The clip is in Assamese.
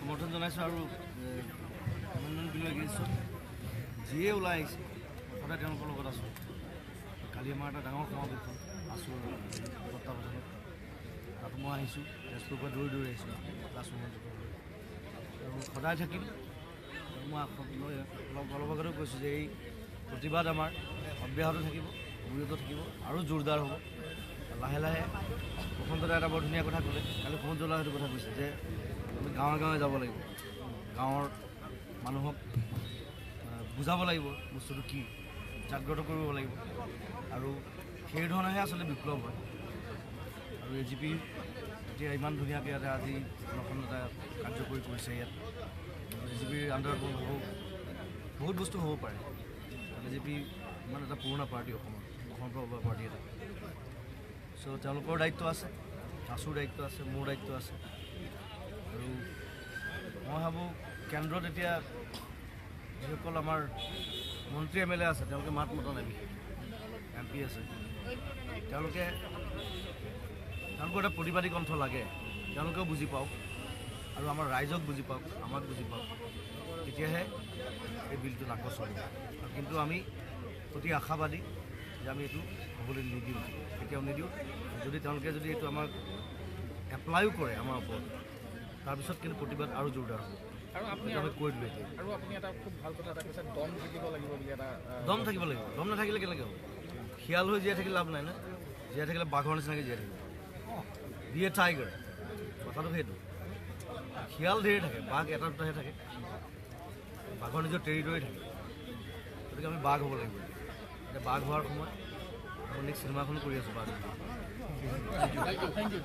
সমৰ্থন জনাইছোঁ। আৰু এমেণ্ডমেণ্ট বিলৰ এগেইনষ্টত যিয়ে ওলাই আহিছে সদায় তেওঁলোকৰ লগত আছোঁ। কালি আমাৰ এটা ডাঙৰ সমাৱেশ হ'ল আছুৰ তত্বাৱধানত, তাত মই আহিছোঁ, তেজপুৰৰ পৰা দৌৰি দৌৰি আহিছোঁ ক্লাছৰুমত, আৰু সদায় থাকিম। আৰু মই অলপ আগতেও কৈছোঁ যে এই প্ৰতিবাদ আমাৰ অব্যাহত থাকিব, অবিৰত থাকিব আৰু জোৰদাৰ হ'ব। লাহে লাহে প্ৰশান্ত দাই এটা বৰ ধুনীয়া কথা ক'লে, কালি সুমন জ্বলা সেইটো কথা কৈছে যে আমি গাঁৱে গাঁৱে যাব লাগিব, গাঁৱৰ মানুহক বুজাব লাগিব বস্তুটো কি, জাগ্ৰত কৰিব লাগিব। আৰু সেই ধৰণেহে আচলতে বিপ্লৱ হয়। আৰু এ জি পি এতিয়া ইমান ধুনীয়াকৈ ইয়াতে আজি অনশন এটা কাৰ্যকৰী কৰিছে। ইয়াত এ জি পিৰ আণ্ডাৰত মই ভাবোঁ বহুত বস্তু হ'ব পাৰে। এ জি পি ইমান এটা পুৰণা পাৰ্টি, অসমৰ অসমৰ পৰা ওলোৱা পাৰ্টি এটা। চ' তেওঁলোকৰ দায়িত্ব আছে, আছুৰ দায়িত্ব আছে, মোৰ দায়িত্ব আছে। আৰু মই ভাবোঁ কেন্দ্ৰত এতিয়া যিসকল আমাৰ মন্ত্ৰী এম এল এ আছে তেওঁলোকে মাত মতা নাই, বিশেষ এম পি আছে, তেওঁলোকে তেওঁলোকৰ এটা প্ৰতিবাদী কণ্ঠ লাগে, তেওঁলোকেও বুজি পাওক আৰু আমাৰ ৰাইজক বুজি পাওক, আমাক বুজি পাওক, তেতিয়াহে এই বিলটো নাকচ হ'ব। কিন্তু আমি অতি আশাবাদী যে আমি এইটো হ'বলৈ নিদিওঁ, কেতিয়াও নিদিওঁ। যদি তেওঁলোকে যদি এইটো আমাক এপ্লাইও কৰে আমাৰ ওপৰত, তাৰপিছত কিন্তু প্ৰতিবাদ আৰু জোৰদাৰ হ'ব। আৰু আপুনি আমি কৈ দিলোঁ এতিয়া। আৰু আপুনি এটা খুব ভাল কথা এটা কৈছে, দম থাকিব লাগিব বুলি এটা দম থাকিব লাগিব। দম নাথাকিলে কেনেকৈ হ'ব? শিয়াল হৈ জীয়াই থাকিলে লাভ নাই না, জীয়াই থাকিলে বাঘৰ নিচিনাকৈ জীয়াই থাকিব। বি এ টাইগাৰ, কথাটো সেইটো। শিয়াল ধেৰ থাকে, বাঘ এটা দুটাহে থাকে, বাঘৰ নিজৰ টেৰিটৰী থাকে। গতিকে আমি বাঘ হ'ব লাগিব। এতিয়া বাঘ হোৱাৰ সময়, মই নেক্সট চিনেমাখনো কৰি আছোঁ বাঘ। Thank you, thank you.